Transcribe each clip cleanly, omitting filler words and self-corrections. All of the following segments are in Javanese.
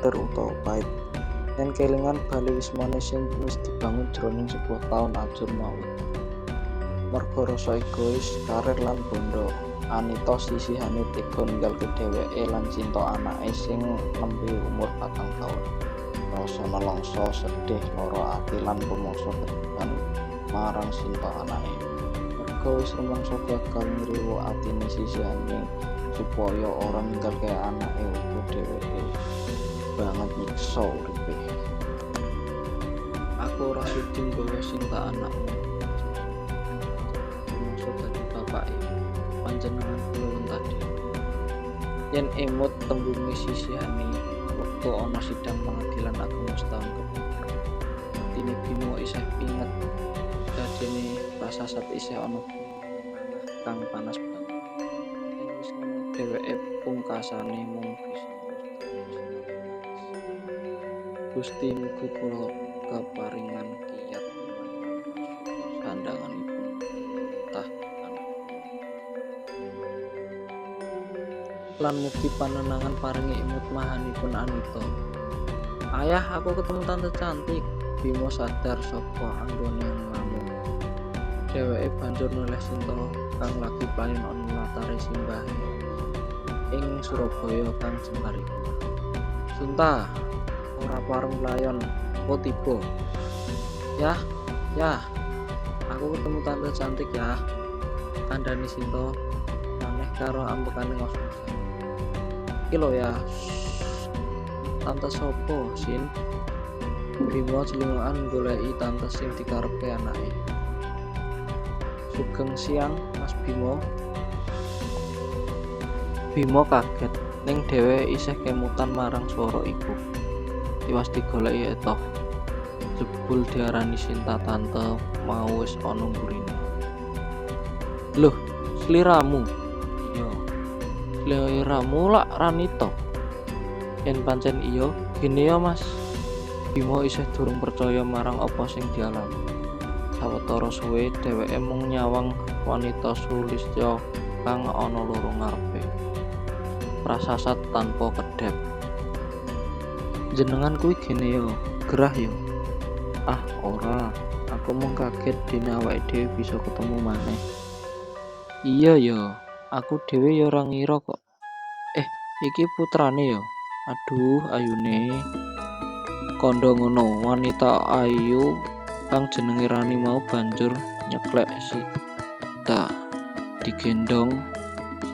getir utawa pait. Yen kelingan bale wismane sing wis dibangun jroning 10 taun ajur mau. Merga rasa egois, karir lan bondo, Anita sisihane tega ninggalke dheweke lan Sinta anake sing nembe umur 4 taun. Rasa nelongso, sedih, lara ati lan rumangsa kedipan marang Sinta anake. Merga wis rumangsa gagal ngriwuk atine sisihane supaya ora ninggalke anake uga dheweke banget nyiksa uripe. Aku ora sudi nggawa Sinta anakmu. Rumangsa dadi bapake. Panjenengan kula wentah. Yen emut tembunge sisihane wektu ana sidang pengadilan agama setaun kepungkur. Atine Bima isih pinget dadene prasasat isih ana bungah kang panas banget. Yen wis ngono dheweke pungkasane mung bisa ngelus trima sinambi nangis. Gusti, mugi kula kaparingan kiyat iman lan pasuka sandhanganipun ngluntah anak kula. Lan mugi panenangan paringi emut mahanipun Anita. Ayah, aku ketemu tante cantik. Bima sadar saka anggone nglamun. Dheweke banjur noleh Sinta kang lagi playon ana latare simbahe ing Surabaya kang jembar iku. Sinta, ora pareng playon, engko tiba. Yah, yah, aku ketemu tante cantik yah. Kandhane Sinta maneh karo ambekane ngos-ngosan. Iki lho ya. Tante sopo, Sin? Bima clingokan nggoleki tante sing dikarepke anake. Sugeng siang, Mas Bima. Bima kaget, ning dheweke isih kemutan marang swara iku. Tiwas digoleki etoh. Jebul diarani Sinta tante mau wis ana mburine. Loh, sliramu? Iya. Sliramu lak Ranita? Yen pancen iya, gene ya, Mas. Bima isih durung percaya marang apa sing dialami. Sawetara suwe dheweke mung nyawang wanita sulistya kang ana loro ngarepe. Prasasat tanpa kedhep. Jenengan kuwi gene ya, gerah ya? Ah, ora. Aku mung kaget dene awake dhewe bisa ketemu maneh. Iya ya, aku dhewe ya ora ngira kok. Eh, iki putrane ya? Aduh, ayune. Kandha ngono, wanita ayu kang jenenge Rani mau banjur nyeklek Sinta. Digendhong,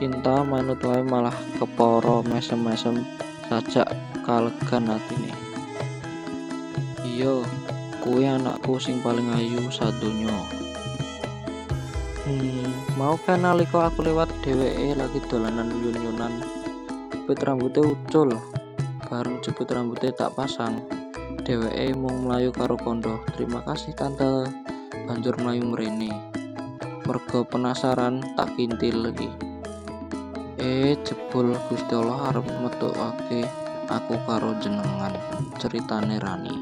Sinta manut wae malah kepara mesem-mesem sajak kalegan atine. Iya, kuwi anakku sing paling ayu sadonya. Mau kae nalika aku lewat dheweke lagi dolanan yun-yunan. Jepit rambute ucul. Bareng jepit rambute tak pasang, dheweke mung mlayu karo kandha, "Terima kasih, Tante." Banjur mlayu mrene. Merga penasaran tak kintil iki. Eh, jebul Gusti Allah arep metukake aku karo jenengan, ceritane Rani.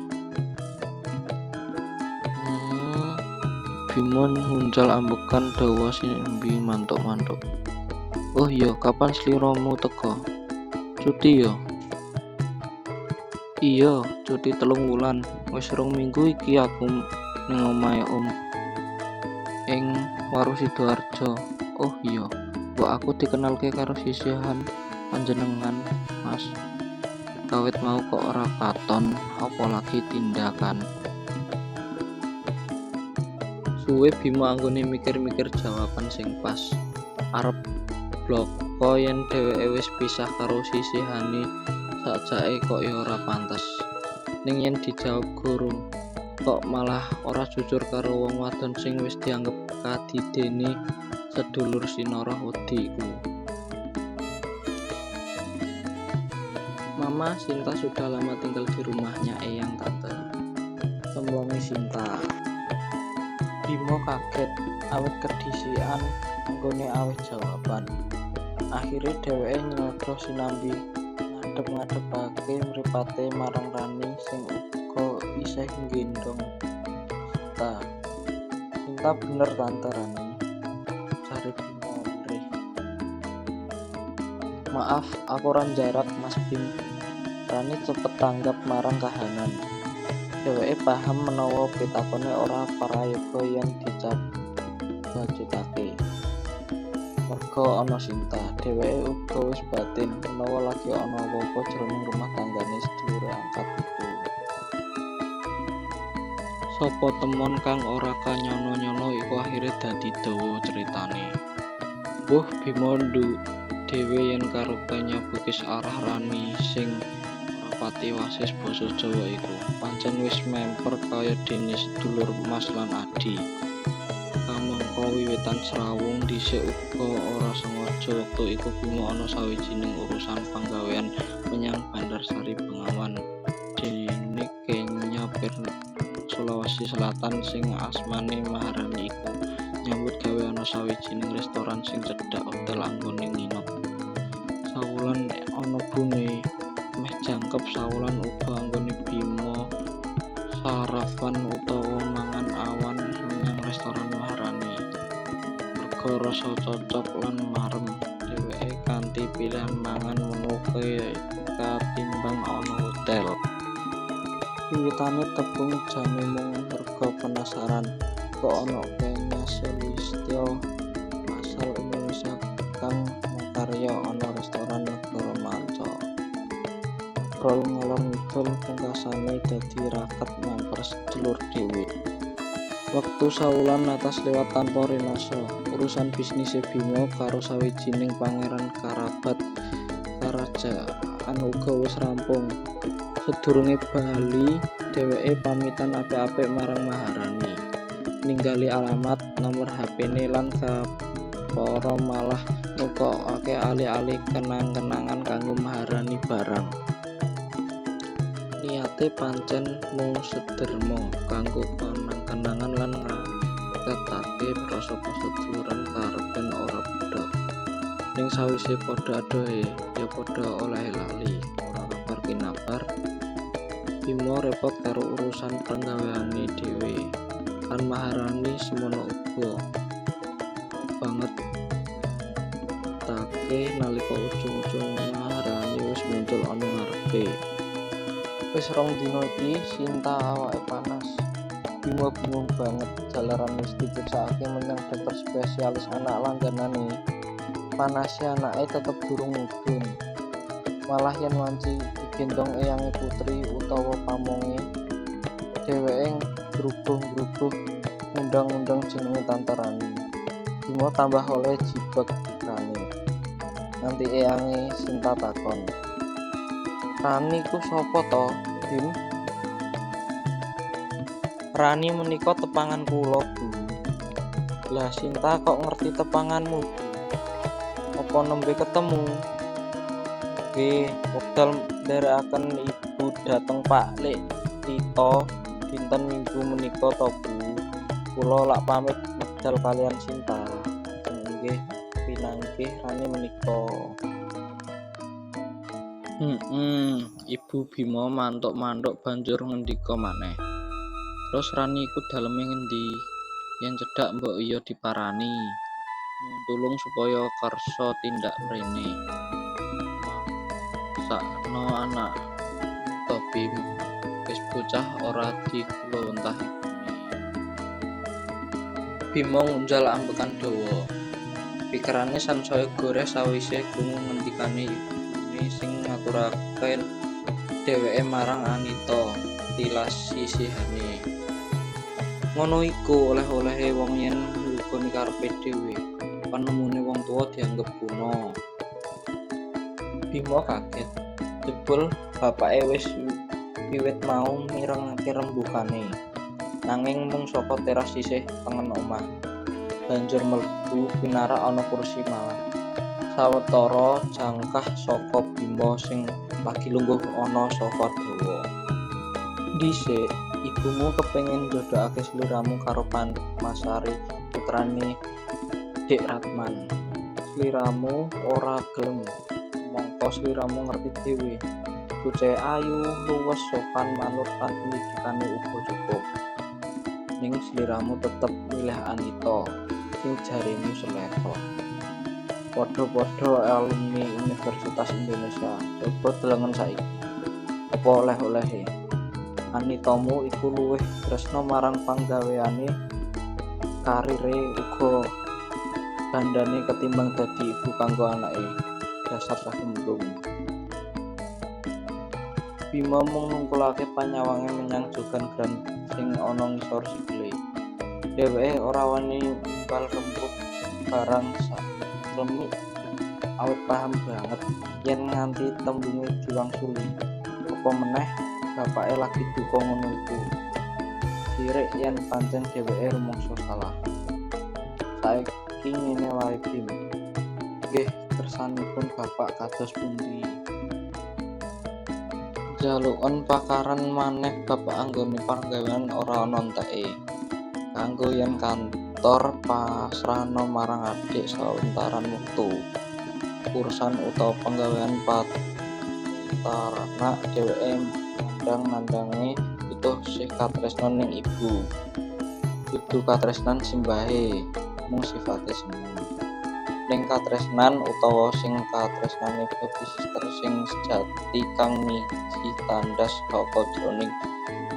Bima nguncal ambekan dawa simbi mantuk-mantuk. Oh iya, kapan sliramu teka? Cuti ya? Iya, cuti 3 wulan. Wis 2 minggu iki aku ning omahe Om ing Waru Sidoarjo. Oh iya, mbok aku dikenalke karo sisihan panjenengan, Mas. Kawit mau kok ora katon, apa lagi tindakan. Suwe Bima anggone mikir-mikir jawaban sing pas. Arep blaka yen dheweke wis pisah karo sisihane sajake kok ya ora pantes. Ning yen dijawab gurung, kok malah ora jujur karo wong wadon sing wis dianggep kadidene sedulur sinarah wedi iku. Mama, Sinta sudah lama tinggal di rumahnya Eyang, Tante. Cemplonge Sinta. Bima kaget awit kedhisikan anggone aweh jawaban. Akhire dheweke nylodoh sinambi ngadhep-ngadhepake mripate marang Rani sing uga isih nggendhong Sinta. Sinta bener, Tante Rani, jare Bima lirih. Maaf, aku ora njarak, Mas Bim. Rani cepet tanggap marang kahanan. Dheweke paham menawa pitakone ora prayoga yen dicabacutake. Merga ana Sinta, dheweke uga wis batin menawa lagi ana apa-apa jroning rumah tanggane sedulure angkat iku. Saka temon kang ora kanyana-nyana iku akhire dadi dawa critane. Mbuh Bima dhewe yen karo Kenya Bugis arah Rani sing ora pati wasis basa Jawa iku, pancen wis memper kaya dene sedulur mas lan adhi. Kamangka wiwitan srawung dhisik uga ora sengaja wektu iku Bima ana sawijining urusan panggawean menyang Bandarsari Bengawan dene Kenya Sulawesi Selatan sing asmane Maharani iku nyambut gawe ana sawijining restoran sing cedhak hotel anggone nginep. Sawulan ana bune, meh jangkep sawulan uga anggone Bima sarapan utawa mangan awan menyang restoran Maharani. Merga rasa cocok lan marem dheweke kanthi pilihan mangan menu katimbang ana hotel. Wiwitane tepung jane mung merga penasaran, kok ana Kenya Sulistya asal Indonesia kang makarya ana restoran negara manca. Ngobrol ngalor ngidul pungkasane dadi raket memper sedulur dhewe. Wektu sawulan natas liwat tanpa rinasa. Urusan bisnise Bima karo sawijining pangeran karabat karajaan uga wis rampung. Sedurunge bali dheweke pamitan apik-apik marang Maharani. Ninggali alamat, nomor hapene lan kapara malah nukokake ali-ali kenang-kenangan kanggo Maharani barang. Niate pancen mung sederma kanggo kenang-kenangan lan ngraketake rasa paseduluran karepen ora pedhot. Ning sawise padha adohe, ya padha olehe lali, ora kabar kinabar. Bima repot karo urusan penggaweane dhewe, lan Maharani semono uga. Banget ngemutake nalika ujung-ujung Maharani wis muncul ana ngarepe. Wis rong dina iki Sinta awake panas. Bima bingung banget jalaran wis dipriksakake menyang dokter spesialis anak langganane. Panase anake tetep durung mudhun. Malah yen wanci digendhong eyange Putri utawa pamonge, dheweke ngrubuh-ngrubuh ngundang-undang jenenge Tante Rani. Bima tambah oleh jibeg pikirane. Nganti eyange Sinta takon, "Rani ku sapa to, Bim?" "Rani menika tepangan kula, Bu." "Lah Sinta kok ngerti tepanganmu, Bu? Apa nembe ketemu?" "Nggih, wekdal nderekaken Ibu dhateng Pak Lik Tito dinten Minggu menika to, Bu. Kula lak pamit medal kaliyan Sinta. Nggih pinanggih Rani menika." Ibu Bima mantuk-mantuk banjur ngendika maneh. "Terus Rani iku daleme ngendi? Yen cedhak mbok iya diparani. Nyuwun tulung supaya kersa tindak mrene." "Maksakno anakmu to, Bim. Wis bocah ora digulawentah ibune." Bima ngunjal ambekan dawa. Pikirane sansaya goreh sawise krungu ngendikane ibune sing ngaturake dheweke marang Anita tilas sisihane. Ngono iku oleh-olehe wong yen nglugoni karepe dhewe, penemune wong tuwa dianggep kuno. Bima kaget, jebul bapake wis wiwit mau mirengake rembugane. Nanging mung saka teras sisih tengen omah. Banjur mlebu pinarak ana kursi malah. Sawetara jangkah saka Bima sing lagi lungguh ana sofa dawa. "Dhisik, ibumu kepengin njodhokake sliramu karo Padmasari putrane Dik Ratman. Sliramu ora gelem. Mangka sliramu ngerti dhewe, bocahe ayu, luwes, sopan manut lan pendidikane uga cukup. Ning sliramu tetep milih Anita, sing jaremu selevel. Padha-padha alumni Universitas Indonesia. Coba delengen saiki. Apa oleh-olehe? Anitamu iku luwih tresna marang panggaweane, karire uga bandhane ketimbang dadi ibu kanggo anake. Dasar cah gemblung. Bima mung nungkulake panyawange menyang jogan grand sing ana ngisor sikile. Dheweke ora wani nimbal rembug barang saklemik awit paham banget yen nganti tembunge diwangsuli, apa meneh bapake lagi duka ngono iku. Sirik yen pancen dheweke rumangsa salah. Saiki ngene wae, Bim. Nggih kersanipun bapak kados pundi? Njaluken pakaran maneh bab anggone panggawean ora ana enteke. Kanggo yen kantor pasrahna marang adhik sawentaran wektu. Urusan utawa panggawean peternak dheweke nandhang-nandhange butuh sih katresnan ning ibu. Dudu katresnan simbahe, mung sifate seneng. Ning katresnan utawa sing katresnane baby sister sing sejati kang ngiji tandas saka jroning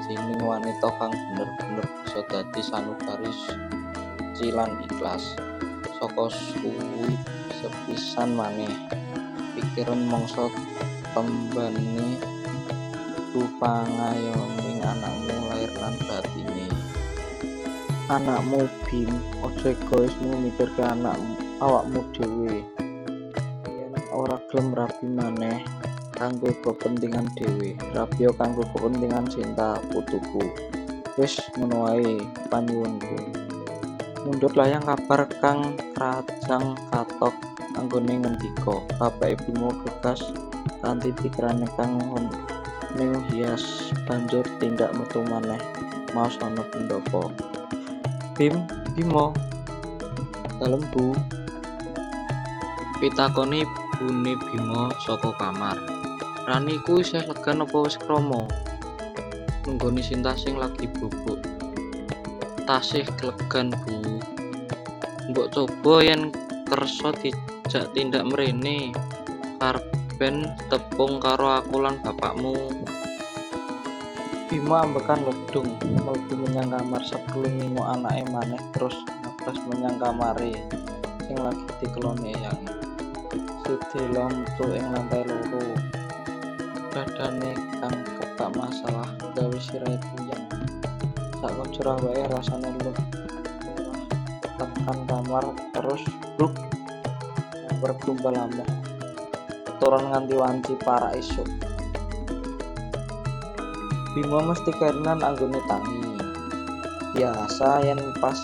jining wanita kang bener-bener bisa dadi sanubari suci lan ikhlas. Saka suwi sepisan maneh, pikiran mangsa tembane ibu pangayoming anakmu lair lan batine. Anakmu, Bim, aja egois mung mikirke awakmu dhewe. Yen ora gelem rabi maneh kanggo kepentingan dhewe, rabiya kanggo kepentingan Sinta putuku. Wis ngono wae panyuwunku. Mundhut layang kabar kang krajang katok anggone ngendika. Bapake Bima gegas kanthi pikirane kang ning hias banjur tindak metu maneh maos ana pendhapa. Bim, Bima. Dalem, Bu. Pitakone ibune Bima saka kamar. Rani iku isih legan apa wis krama? Nunggoni Sinta sing lagi bubuk. Tasih legan, Bu. Mbok coba yen kersa dijak tindak mrene. Karben tepung karo aku lan bapakmu. Bima ambekan ledung, mlebu menyang kamar saperlu nginguk anake maneh terus ngabas menyang kamare sing lagi dikeloni eyange. Sedhela metu ing lantai loro. Dadane kang kebak masalah gawe sirahe puyeng. Sakujur awake rasane lumrah tekan kamar terus bruk nyamber gombal amoh. Keturon nganti wanci parak esuk. Bima mesti kerinan anggone tangi. Biasa yen pas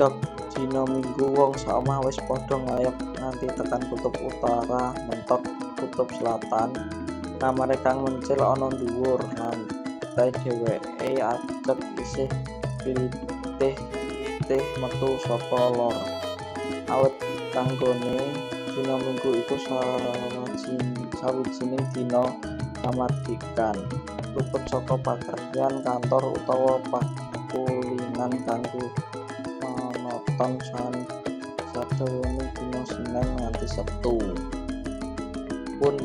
dok dina Minggu wong saomah wis padha nglayep nganti tekan kutub utara mentok kutub selatan. Kamare kang mencil ana dhuwur lantai dheweke ajeg isih klitih-klitih metu saka lor. Awit kanggone dina Minggu iku sawijining dina kamardikan, luput saka pakeryan kantor utawa pakulinan kanggo monoton sadawane dina Senen nganti Setu. Pun